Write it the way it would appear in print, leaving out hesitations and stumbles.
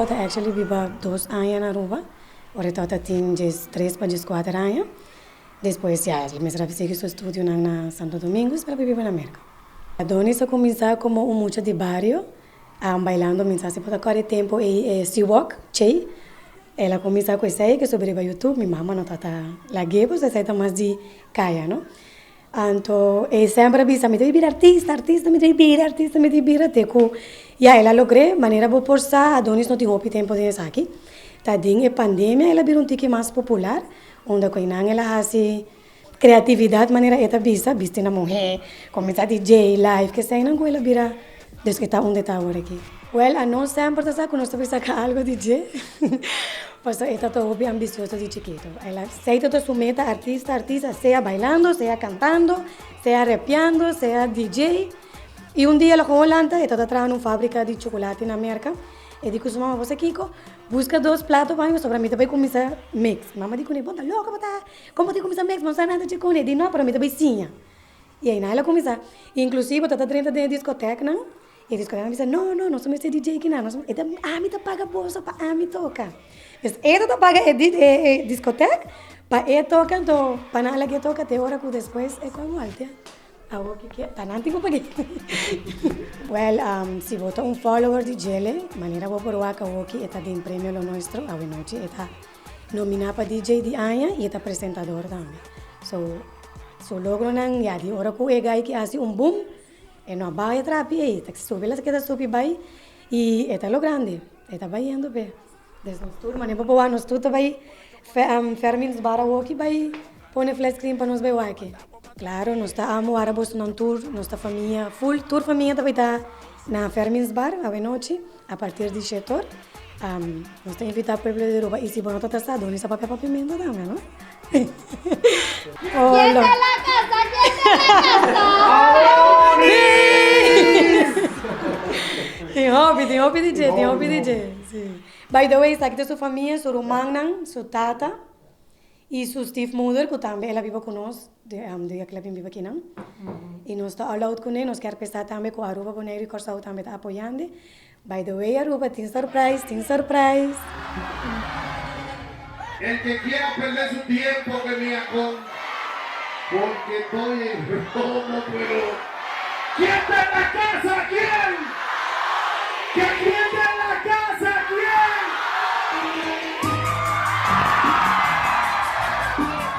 tabata actually biba 2 aña na Aruba. Ora tabata tin 13 pa 14 aña. Despues ya, el mester a sigui su estudionan na Santo Domingo, pero biba na Merca. Adonis a cuminsa como un mucha di bario, bailando minsa si por core tempo e C-walk, che. El a cuminsa cu esey, cu subi riba YouTube, mi mama no tata lag'é, pues esey ta mas di caya, no? Anto, e semper a bisa, mi ta bira artista, artista, mi ta bira artista, mi ta bira, te cu, ya, el a logr'é, manera bo por sa, Adonis no tin hopi tempo den esaki. Ta den e pandemia el a bira un tiki mas popular, unda cu einan el a haci creatividad manera e ta bisa, bisti na muher, cuminsa DJ, live, ke eseinan cu el a bira, dus e ta unda e ta awor aki. Well, anos semper ta sa cu nos ta bay saca algo di dje, pasobra e ta ta hopi ambicioso di chikito. El a esey ta su meta, artista, artista, sea bailando, sea cantando, sea rapeando, sea DJ. Y un dia el a gewoon lanta, e ta traha na un fabrica di chocolate na Merca, e di cu su mama, "Bo sa kico? Busca dos plato pa mi, pasobra mi ta bay cuminsa mix." Mama di cune, "Bo ta loco bo ta? Con bo ta cuminsa mix? Bo no sa nada dje cune." E di, "No, pero mi ta bay siña." Y ayina el a cuminsa. Inclusive ta drenta den e discotecanan, e discotecanan bisa, "No, no, nos no mester DJ aki nan. Nos, e ta, ami ta paga boso pa ami toca." Dus e ta paga e discoteca pa e toca, anto pa nan laga e toca te ora cu despues e con voltea. Awor ki ke, pa nan tin cu pag'é. Well, si bo ta un follower di djele, manera bo por wak awoki e ta den Premio Lo Nuestro awenochi, e ta nomina pa DJ di aña y e ta presentador tambe. So, su logronan ya di ora cu e guy ki haci un boom, e no a bay atrapi ey, ta subi la keda subi bay y e ta lo grande, e ta bayendo pe. Des nos tur, manera bo por wak nos tur ta bay Fermin's Bar awoki bay pone flat screen pa nos bay wak. Claro, nos ta amo wara bosonan tur, nos ta famia full, tur famia ta bay ta na Fermin's Bar awenochi a partir di 7 or. Nos ta invita pueblo di Aruba y si bo no ta sa, doni sa papia papiamento tambe, no? ¿Quién está en la casa? ¿Quién está en la casa? Adonis! Tin hopi DJ, tin hopi DJ, si. By the way, esaki ta su famia, su rumannan, su tata y su stiefmoeder, cu tambe el a biba cu nos, di cu el a bin biba akinan. Y nos ta all out cune, nos kier pesa tambe cu Aruba, Bonaire y Corsou tambe ta apoyando. By the way, Aruba, tin surprise, tin surprise. El que quiera perder su tiempo que me con porque estoy en romo, pero ¿quién está en la casa? ¿Quién? ¿Que quién?